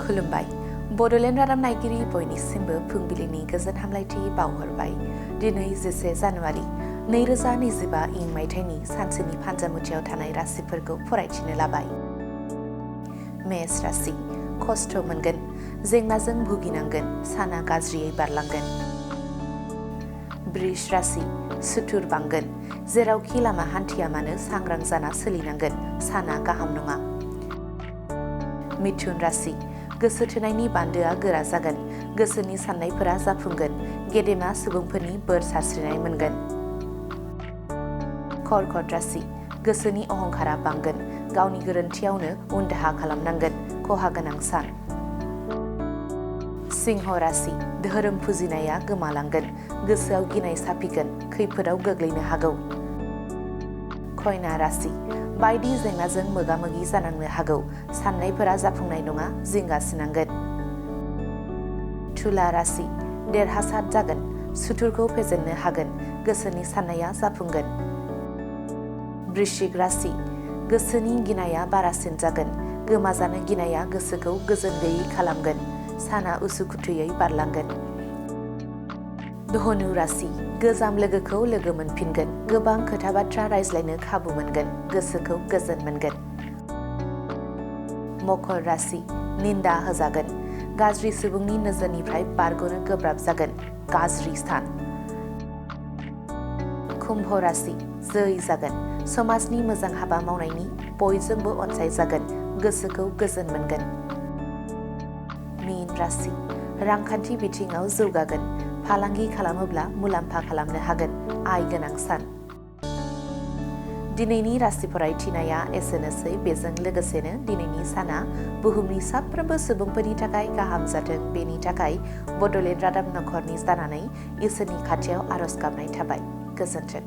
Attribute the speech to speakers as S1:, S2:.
S1: खुलुमबाय बड'लेण्ड रादाब नायगिरि बयनिसिमबो फुंबिलिनि गोजोन हामलायथि बावहरबाय। दिनै 10 जानुवारि 2025 इं मायथाइनि सानसेनि फानजामुथियाव थानाय राशिफोरखौ फरायथिनो लाबाय। मेष राशि खस्थ' मोनगोन, जेंनाजों भुगिनांगोन, साना गाज्रियै बारलांगोन। बृष राशि सुथुर बांगोन, जेरावखि लामा हान्थिया मानो सांग्रां जाना सोलिनांगोन, साना गाहाम नङा। मिथुन राशि गोसो थोनायनि बान्दोआ गोरा जागोन, गोसोनि साननायफोरा जाफुंगोन, गेदेमा सुबुंफोरनि बोर सारस्रिनाय मोनगोन। कर्कट राशि गोसोनि अहंकारा बांगोन, गावनि गोरोन्थियावनो उनदाहा खालामनांगोन, खहा गोनां सान। सिंह राशि धोरोम फुजिनाया गोमालांगोन, गोसोआव गिनाय साफिगोन, खैफोदाव गोग्लैनो हागौ। कन्या राशि बायदि जेंनाजों मोगा-मोगि जानांनो हागौ, साननायफोरा जाफुंनाय नङा, जिंगासिनांगोन। तुला राशि देरहासार जागोन, सुथुरखौ फेजेननो हागोन, गोसोनि साननाया जाफुंगोन। वृश्चिक राशि गोसोनि गिनाया बारासिन जागोन, गोमाजानो गिनाया गोसोखौ गोजोन गैयै खालामगोन, साना उसुखुथुयै बारलांगोन। धनु राशि गोजाम लोगोखौ लोगो मोनफिनगोन, गोबां खोथा बाथ्रा रायज्लायनो खाबु मोनगोन, गोसोखौ गोजोन मोनगोन। मकर राशि निन्दा होजागोन, गाज्रि सुबुंनि नोजोरनिफ्राय बारग'नो गोब्राब जागोन, गाज्रि सान। कुम्भ राशि जै जागोन, समाजनि मोजां हाबा मावनायनि बयजोंबो अनसायजागोन, गोसोखौ गोजोन मोनगोन। मीन राशि रांखान्थि बिथिङाव जौगागोन, फालांगि खालामोब्ला मुलाम्फा खालामनो हागोन, आय गोनां सान। दिनैनि राशि फरायथिनाया एसेनोसै। बेजों लोगोसेनो दिनैनि साना बुहुमनि साफ्रोमबो सुबुंफोरनि थाखाय गाहाम जाथों, बेनि थाखाय बड'लेण्ड रादाब नखरनि जानानै इसोरनि खाथियाव आरज गाबनाय थाबाय। गोजोन्थों।